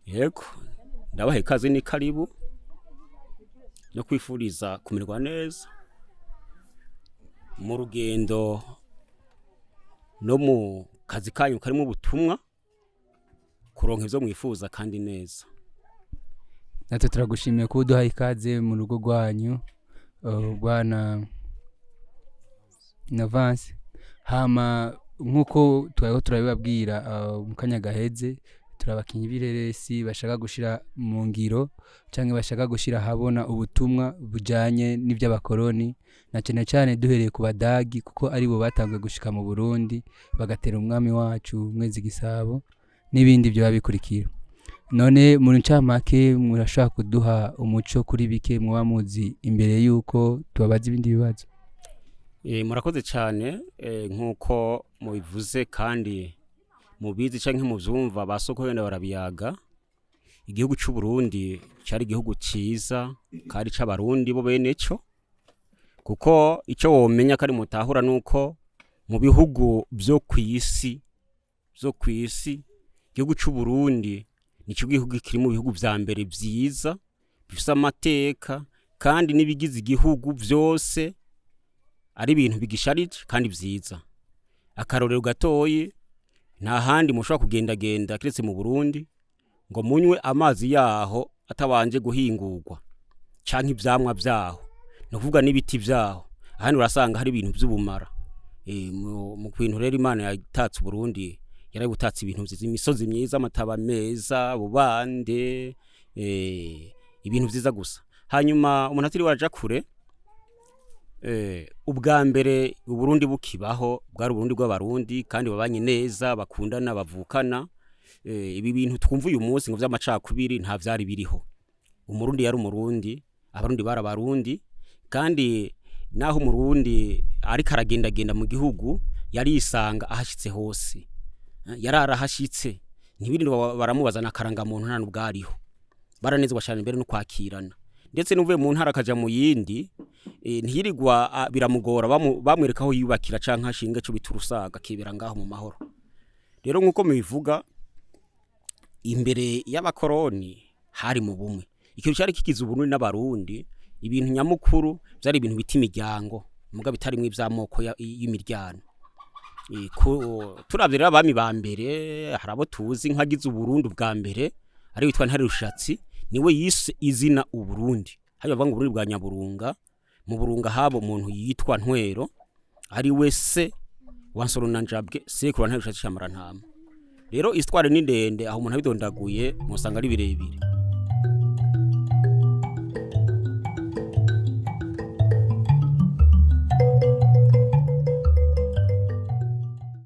Yego, ndabaha ikaze, ni karibu no kwifuriza kumererwa neza mu rugendo no mu kazi kanyu karimo ubutumwa, kuronka ivyo mwifuza kandi neza. Natwe turagushimiye kuba uduhaye ikaze mu rugo rwanyu, bwana Navanse. Hama nk'uko twariho turabibabwira mu kanya gaheze, turi abakinyi b'ireresi bashaka gushira mu ngiro canke bashaka gushira ahabona ubutumwa bujanye n'ivy'abakoroni, na cane cane duhereye ku Badagi, kuko aribo batanguye gushika mu Burundi bagatera umwami wacu Mwezi Gisabo n'ibindi vyoba bikurikira. None mu ncamake, murashobora kuduha umuco kuri bike muba muzi imbere yuko tubabaza ibindi bibazo? Murakoze cyane. Nk'uko mubivuze kandi mubizi canke muvyumva, ba soko wenda barabiyaga, igihugu c'u Burundi cari igihugu ciza kandi c'Abarundi bo bene co, kuko ico womenya kandi mutahura nuko mu bihugu vyo kw'isi, igihugu c'u Burundi nico gihugu kiri mu bihugu vya mbere vyiza, bifise amateka, kandi n'ibigize igihugu vyose ari ibintu bigisharije kandi vyiza. Akarorero gatoyi, nta handi mushobora kugendagenda kiretse mu Burundi ngo munywe amazi yaho atabanje guhingurwa, canke ivyamwa vyaho, ni ukuvuga n'ibiti vyaho. Ahandi urasanga hari ibintu vy'ubumara. Mu bintu rero Imana yatatse Uburundi, yarabutatse ibintu vyiza, imisozi myiza, amataba meza, bubande, ibintu vyiza gusa. Hanyuma umuntu atiriwe araja kure, ubwa mbere Uburundi bukibaho bwari Uburundi bw'Abarundi kandi babanye neza, bakundana, bavukana. Ibi bintu twumva uyu munsi ngo vy'amacakubiri nta vyari biriho. Umurundi yari Umurundi, Abarundi bari Abarundi, kandi naho Umurundi ariko aragendagenda mu gihugu yarisanga ahashitse hose. Yarara ahashitse, ntibirirwa baramubaza na karangamuntu, nta n'ubwariho. Baranezerwa cane mbere no kwakirana, ndetse n'uvuye mu ntara akaja mu yindi, ntiyirirwa biramugora bamwereka aho yiyubakira canke ashinga ico bita urusaga, akibera ngaho mu mahoro. Rero nk'uko mubivuga, imbere y'abakoroni hari mu bumwe. Ikintu cari kigize Uburundi n'Abarundi, ibintu nyamukuru vyari ibintu bita imiryango, muga bitarimwo ivy'amoko y'imiryano. Turavye rero abami ba mbere, hari abo tuzi nk'agize Uburundi bwa mbere ari witwa Ntare Rushatsi, niwe yise izina Uburundi. Hariya bavuga ngo Uburundi bwa Nyaburunga, mu Burunga habo umuntu yitwa Ntwero, ari we se wa Nsoro na Njabwe, sekuru wa Ntare Rushatsi Camarantama. Rero histoire ni ndende, aho umuntu abidondaguye musanga ari birebire.